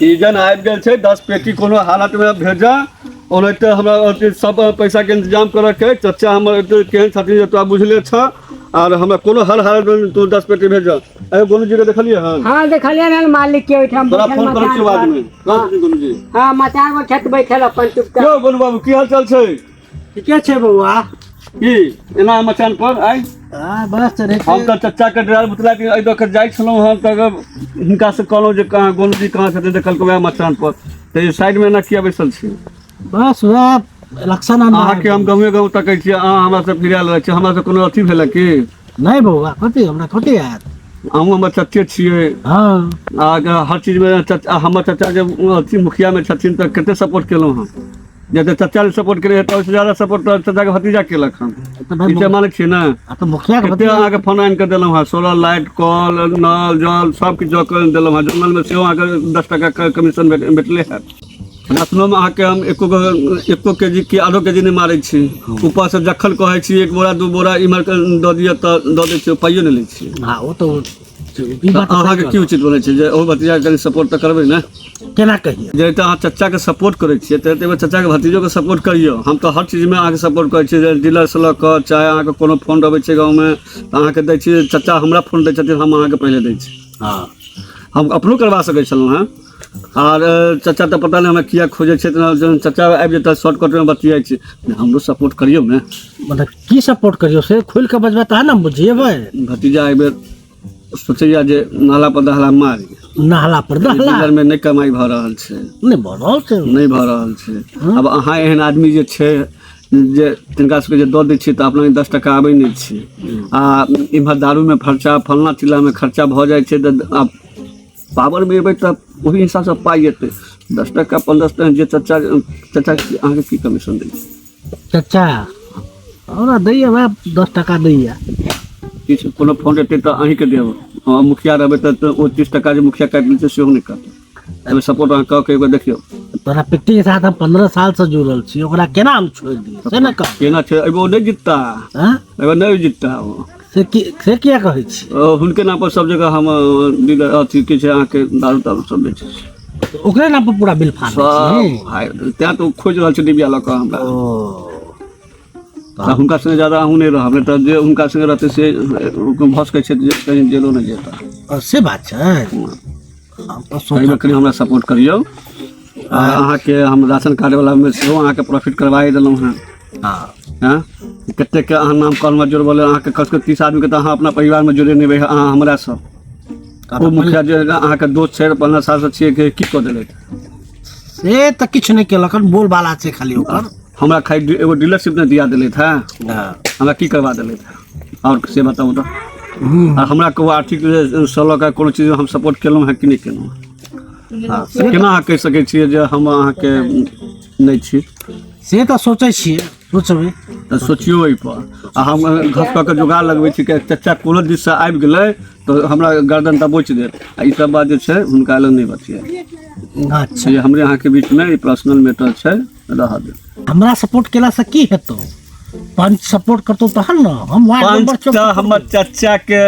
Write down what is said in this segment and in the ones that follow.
Season आबि गेल छै, 10 पेटी कोनो हालतमे भेजऽ, ओनाहिते हमरा अथी सब पैसाके इंतजाम करऽके। चचा हमर एते केहन छथिन जे तोरा बुझले छऽ, आर हमरा कोनो हर हालतमे तू 10 पेटी भेजऽ। अरे गोनू जी के देखलियै हन? हाँ, देखलियै हन मालिक के ओहिठाम। तोरा बैठल फोन करै मचान छियौ पर। बादमे। कहाँ छथिन गोनू जी? हाँ, मचान पर छत बैठल अपन चुपचाप। यौ गोनू बाबू, की हाल चाल छै? ठीके छै बौआ। की एना मचान पर आइ? आ बस रे। हम तऽ चचा के डरार बुतला के एहि दऽ के जाइ छलहुँ हन, तऽ हिनका से कहलहुँ जे कहाँ गोनू जी कहाँ छथिन, तऽ कहलकै वएह मचान पर। तऽ ई साइडमे एना किया बैसल छी? बस वएह इलेक्शन आना। अहाँके हम गाँवे गाँव तकै छी, अहाँ हमरा से फिरायल रहै छी। हमरा से कोनो अथी भेलै की? नहि बौआ, कथी हमरा कथी आयत? अहूँ हमर चचे छियै। हाँ। अहाँके हर चीजमे चचा, हमर चचा जे अथी मुखियामे छथिन तऽ कते सपोर्ट केलहुँ हन। जते चचा ने सपोर्ट केने हेतै, ओहिसँ ज्यादा सपोर्ट तऽ चचाके भतीजा केलक हन। तऽ भाई ई तऽ मानै छियै ने? आ तऽ मुखिया के कते अहाँके फोन आनि कऽ देलहुँ हँ, सोलर लाइट, कल नल जल सब किछु दऽ कऽ देलहुँ हँ। जंगलमे सेहो अहाँके 10 टाका कमीशन भेटले हैत। राशनोमे अहाँके हम एको गो एको के जी कि आधो के जी नहि मारै छी। ऊपरसँ जखन कहै छी 1 बोरा 2 बोरा इम्हर दऽ दिअ तऽ दऽ दै छी, पाइयो नहि लै छी। हाँ, ओ तऽ ई बात। अहाँके की उचित बनै छै जे ओ भतीजाके कनि सपोर्ट तऽ करबै ने? केना कहिए? जे तऽ अहाँ चचाके सपोर्ट करै छियै तऽ एतेक चचाके भतीजोके सपोर्ट करियौ। हम तऽ हर चीजमे अहाँके सपोर्ट करै छियै, जे डीलरसँ लऽ कऽ चाहे अहाँके कोनो फोन अबै छै गाँवमे तऽ अहाँके दै छियै। चचा हमरा फोन दै छथिन, हम अहाँके पहिले दै छी। हाँ। हम अपनो करबा सकै छलहुँ हेँ। आर चचा तऽ पता नहि हमरा किया खोजै छथि। जहन चचा आबि जेतै, शॉर्टकटमे बतियाइ छी। हमरो सपोर्ट करियौ ने। मतलब की सपोर्ट करियौ से खुलि कऽ बजबै तहन ने बुझिएबै। भतीजा एहिबेर सोचैया जे नाला पर दहला मारी। नहला पर दहला? डीलरमे नहि कमाइ भऽ रहल छै। नहि भऽ रहल छै। नहि भऽ रहल छै। आब अहाँ एहन आदमी जे छै जे तिनका सबके जे दऽ दै छियै तऽ अपना 10 टका आबै नहि छै, आ इम्हर दारूमे खर्चा, फल्लाँ चिल्लाँमे खर्चा भऽ जाइ छै। तऽ आब पावरमे एबै तऽ ओहि हिसाबसँ पाइ एतै, 10 टका 15 टका। जे चचा, चचा अहाँके की कमीशन दै छै? चचा हमरा दैया वएह 10 टका दैया। किछु कोनो फोन एतै तऽ अहीँके देब। अहाँ मुखिया रहबै तऽ ओ 30 टका जे मुखिया काटि लै छै सेहो नहि काटत। एहिमे सपोर्ट अहाँ कऽ के एगो देखियौ। तोरा पित्ती के साथ हम 15 साल से जुड़ल छी, ओकरा केना हम छोड़ि दियै से ने कह। केना छै? एहिमे ओ नहि जीतता। हँ? एहिमे नहि जीतता ओ। से की, से किया कहै छी? ओ हुनके नाम पर सब जगह हम डीलर अथी की छै अहाँके दारू तारू सब बेचै छी। ओकरे नाम पर पूरा बिल फाड़ दै सब छी? भाइ, तेँ तऽ ओ खोजि रहल छै डिबिया लऽ कऽ हमरा। ओ। तऽ हुनका संगे ज्यादा अहूँ नहि रहब, नहि तऽ जे हुनका संगे रहतै से भऽ सकै छै जे कहीं जेलो नहि जेता। ओ, से बात छै। हम तऽ सोच एहिमे कनि हमरा सपोर्ट करियौ। आ अहाँके हम राशन कार्ड वलामे सेहो अहाँके प्रॉफिट करवाए देलहुँ हेँ। हाँ। हँ, कतेकके अहाँ नाम कॉलमे जोड़बल अहाँके कमसँ कम 30 आदमीके तऽ अहाँ अपना परिवारमे जोड़ेने हेबै अहाँ हमरासँ। ओ मुखिया जे अहाँके दोस्त छै, 15 सालसँ छियै, के की कऽ देलथि? से तऽ किछु नहि केलक हन, बोलबाला छै खाली ओकर। हमरा खाली एगो डीलरशिप नहि दिया देलथि हँ। हाँ। हमरा की करवा देलथि आओर से बताउ तऽ। आ हमरा कहू, आर्थिक सँ लऽ कऽ कोनो चीज हम सपोर्ट केलहुँ हँ कि नहि केलहुँ हँ? से केना अहाँ कहि सकै छियै जे हम अहाँके नहि छी? से तऽ सोचै छियै, सोचबै। तऽ सोचियौ एहिपर। आ हम घस कऽ के जोगाड़ लगबै छी कि चचा कोनो दिससँ आबि गेलै तऽ हमरा गर्दन दबोचि देत। आ ई सब बात जे छै हुनका लग नहि बतियाए। अच्छा। जे हमरे अहाँके बीचमे ई पर्सनल मैटर छै, रहऽ देब। हमरा सपोर्ट केलासँ की हेतौ? पंच सपोर्ट करतौ तहन ने हम वार्ड पंच मेंबर छियौ। तऽ हमर चचा के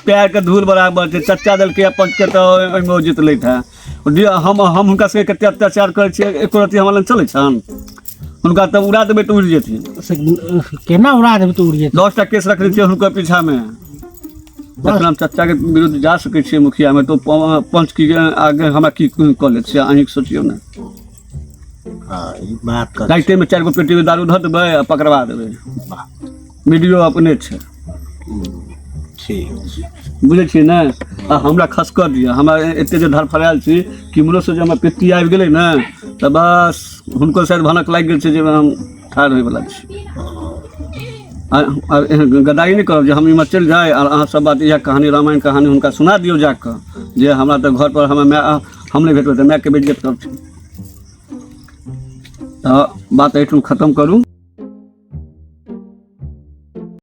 पैर के धूल बराबर छै। चचा देलकै पंच के तऽ ओहिमे ओ जीतलथि हँ। हम हुनका सबके कते अत्याचार करै छियै, एको रत्ती हमरा लग चलै छनि? हुनका तऽ उड़ा देबै तऽ उड़ि जेथिन। से केना उड़ा देबै तऽ उड़ि जेथिन? 10 टा केस रखने छियै हुनकर पीछामे। जखन हम चचाके विरुद्ध जा सकै छियै मुखियामे तऽ ओ पंच की आगे हमरा की कऽ लेत से अहीँ सोचियौ ने। हाँ, ई बात तऽ राइतेमे 4 गो पेटीमे दारू धऽ देबै आ पकड़वा देबै। वीडियो अपने छै। ठीक छै। बुझै छियै ने? आ हमरा खसकऽ दिअ, हमरा एते जे धड़फड़ायल छी, किम्हरोसँ जे हमरा पेटी आबि गेलै ने तऽ बस हुनको शायद भनक लागि गेल छै जे हम ठाढ़ होइवला छी। आ एहन गदारी नहि करब जे हम इम्हर चलि जाइ आओर अहाँ सब बात इएह कहानी रामायण कहानी हुनका सुना दियौ जाकऽ जे हमरा तऽ घर पर हमरा माय हम नहि भेटबै तऽ मायके बेइज्जत करब। तऽ बात एहिठाम खतम करू।